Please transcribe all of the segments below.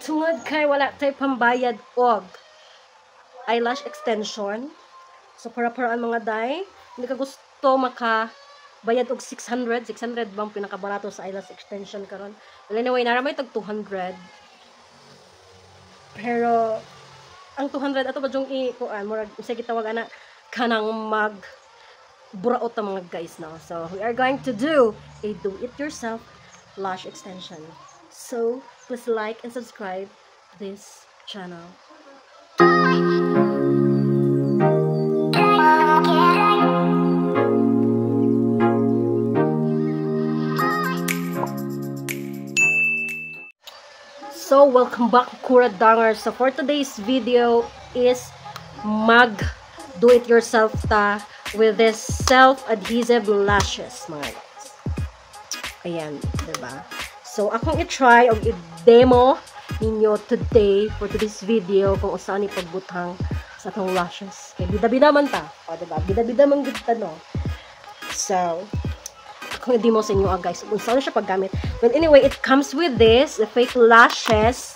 Tungod kay wala tay pambayad og eyelash extension. So para-paraan, mga day, hindi ka gusto maka bayad og 600, 600 bang pinakabarato sa eyelash extension karon? Well, anyway, naa ra may tag 200. Pero ang 200 ato ba jung i kuan, murag unsay gitawag ana, kanang mag buraot ta, mga guys, no? So we are going to do a do it yourself lash extension. So please like and subscribe this channel. So, welcome back, Kura Danger. So, for today's video is mag do-it-yourself ta with this self-adhesive lashes, mga guys. Ayan, diba? So, akong i-try o i-demo ninyo today for today's video kung unsa ni pagbutang sa atong lashes. Kay bida-bida man ta. O, diba? Bida-bida man gud ta, no? So, akong i-demo sa inyo, guys, kung saan siya paggamit. Well, anyway, it comes with this, the fake lashes.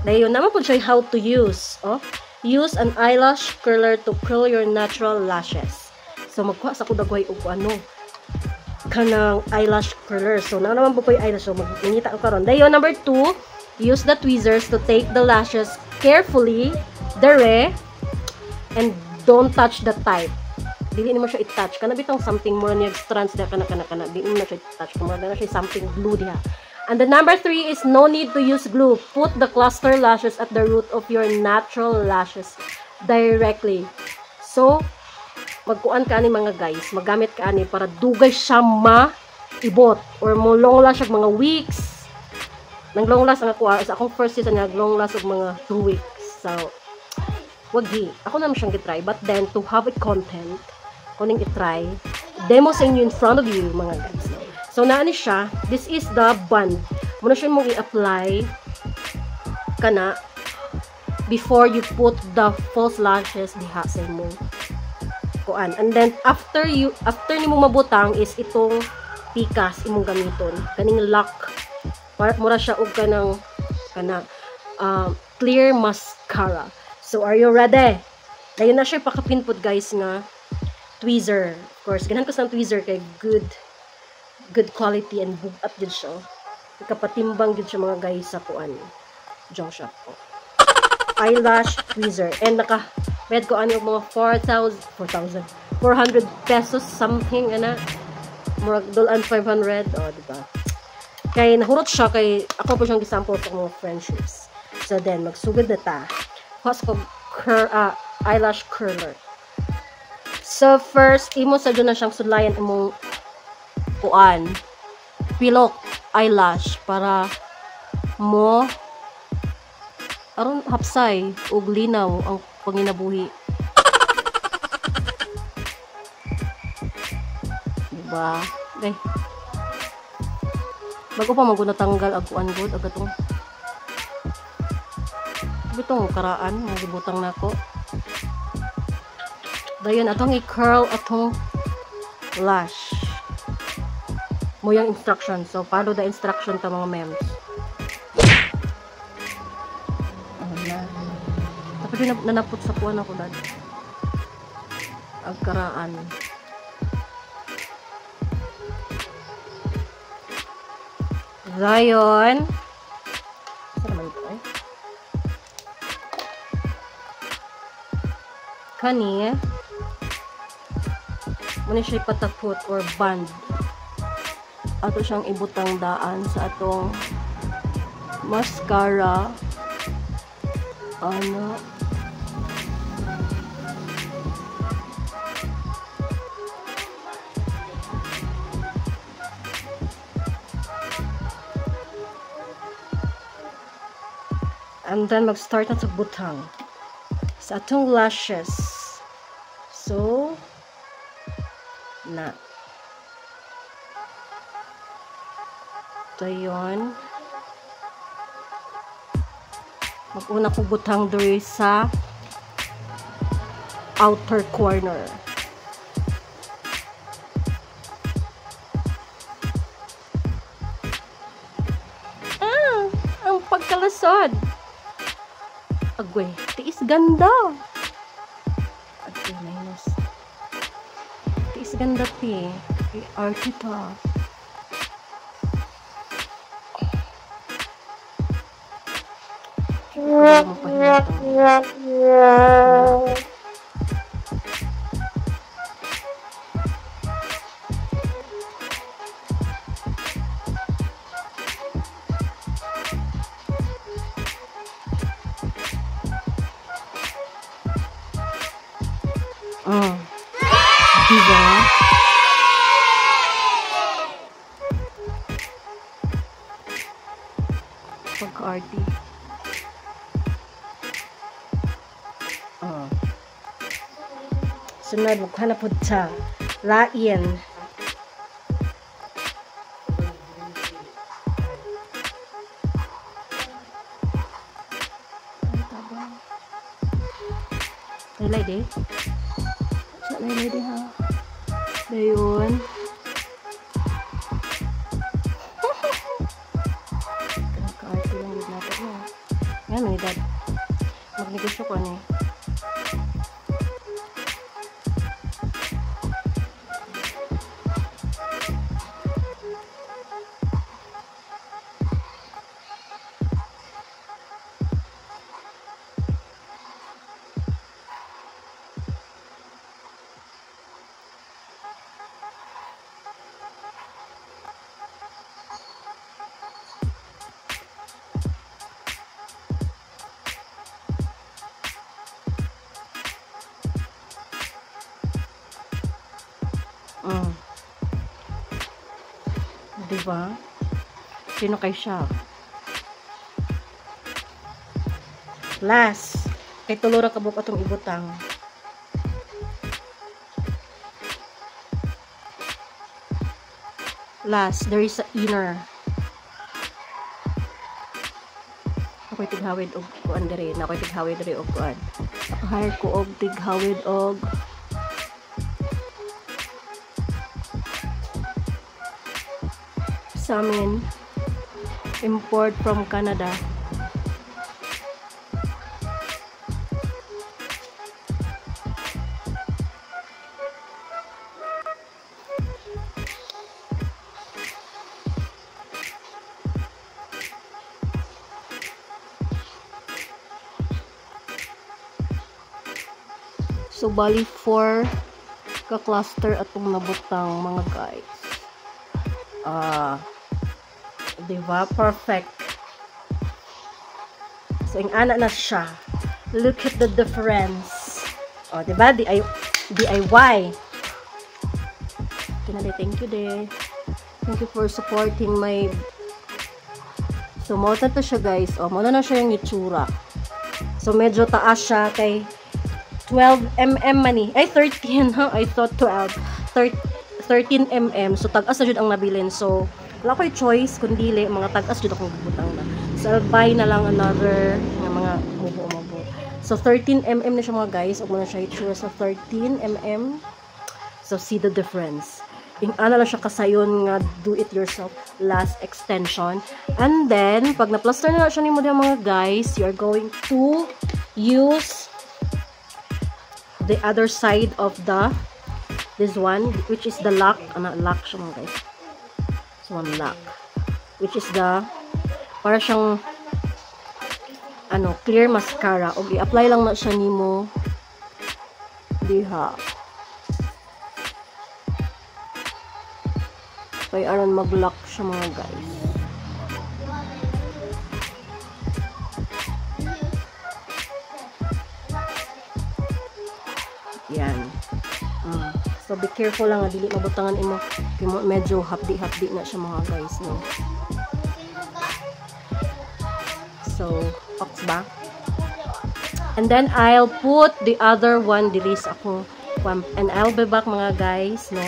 Dayon naman po siya how to use. Oh, use an eyelash curler to curl your natural lashes. So, magkuha sa kudagway og ano, kanang eyelash curler. So, na naman po ko yung eyelash. So, magingita ko karon. Dayon, number 2, use the tweezers to take the lashes carefully, dere, and don't touch the type. Dili nimo siya i-touch. Kana bitong something more niya strands diha, kana kana kana. Dili mo na siya i-touch. Mura na siya something glue diha. And the number 3 is no need to use glue. Put the cluster lashes at the root of your natural lashes directly. So, magkuan ka ani, mga guys, magamit ka ani para dugay siya ma-ibot or mo long last siya mga weeks. Nang long last ang ako sa akong first season, nag long last og mga 2 weeks. So, wagi. Ako naman siyang gitry. But then, to have a content, kuning itry, demo sa inyo in front of you, mga guys. So, naani siya. This is the band. Muna siya mong i-apply kana before you put the false lashes diha sa imong kuan. And then, after nimo mabutang is itong pikas imong gamiton. Kaning lock. Para mura siya og kanang kana clear mascara. So, are you ready? Dayon na siya pakapinput, guys, nga tweezer. Of course, ganahan ko sa tweezer kay good good quality and bugat jud siya. Kapatimbang jud siya, mga guys, sa kuan. Jong shop ko. Eyelash tweezer. And naka bayad ko ani og mga 4,000 4,000 400 pesos something ana. Murag dulan 500, oh, di ba? Kay nahurot siya kay ako po siyang gisample sa mga friendships. So then magsugod na ta. Kuha ko eyelash curler. So first, imo sa na siyang sudlayan imong kuan, pilok eyelash para mo aron hapsay ug linaw ang panginabuhi. Diba? Okay. Bago pa man natanggal ang kuan gud ag atong bitong karaan nga gibutang nako. Dayon atong i-curl atong lash. Mo yung instruction. So, follow the instruction ta, mga mems. Oh, na. Tapos yun, nanapot sa kuan ako dad. Agkaraan. Dayon. Saan naman ito eh? Kani. Muna siya patapot or band. Ato siyang ibutang daan sa atong mascara. Ano? And then, mag-start na sa butang sa atong lashes. So, na. Dayon. Mag-una ko butang diri sa outer corner. Ah, ang pag Pagkalasod. Agway, tiis ganda. Agway, minus. Tiis ganda, ti. Ay, arte ta. Diba? Pagka-arte. Sunod, magkuha na po siya. Lain. Laylay di. Sa laylay di ha. Dayon. Pagka-arte lang yun natin. Ngayon, manidad. Magnegosyo ko ano eh. Diba? Sino kay siya? Last, kay tulo ra ka buok atong ibutang. Last, there is a inner. Ako'y tighawid og kuan diri, na ako'y tighawid diri og kuan. Naka-hire ko og tighawid og sa amin, import from Canada. So bali 4 ka cluster atong nabutang mga guys. Diba? Perfect. So, yung ana na siya. Look at the difference. O, diba? DIY. Kinali, thank you, de. Thank you for supporting my... So, mo na to siya, guys. O, mo na siya yung itsura. So, medyo taas siya kay 12 mm man eh. Ay, 13. Huh? I thought 12. 13 mm. So, tag-as na jud ang nabilin. So, wala ko'y choice kundi mga tag-as jud akong butang na. So, I'll buy na lang another nga mga mubo-mubo. So, 13 mm na siya mga guys. Huwag mo na siya itsura sa 13 mm. So, see the difference. Yung ana lang siya kasayon nga do-it-yourself last extension. And then, pag na-plaster na siya nimo diha mga guys, you are going to use the other side of the this one, which is the lock. Ano, lock siya mga guys. This one lock, which is the para siyang ano, clear mascara. Og i-apply lang na siya nimo diha. Kay aron mag-lock siya mga guys. Yan. So be careful lang nga dili mabutangan imo kay medyo hapdi-hapdi na siya mga guys, no. So, ox ba? And then I'll put the other one diri sa akong and I'll be back mga guys, no,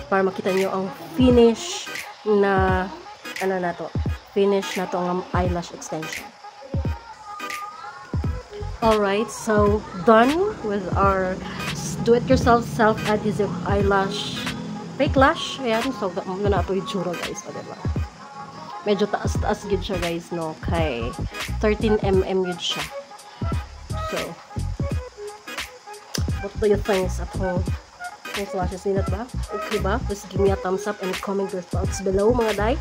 para makita niyo ang finish na ano na to. Finish na to ang eyelash extension. Alright, so done with our do-it-yourself self-adhesive eyelash, fake lash. Ayan, so muna na ito yung tsura guys. O, diba? Medyo taas-taas gid siya, guys, no? Kay 13 mm yun siya. So, what do you think at home? Those lashes, nindot ba? Okay ba? Please give me a thumbs up and comment your thoughts below, mga day.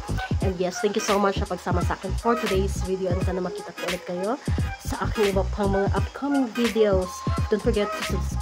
And yes, thank you so much sa pagsama sa akin for today's video. And sana makita ko ulit kayo sa aking iba pang mga upcoming videos. Don't forget to subscribe.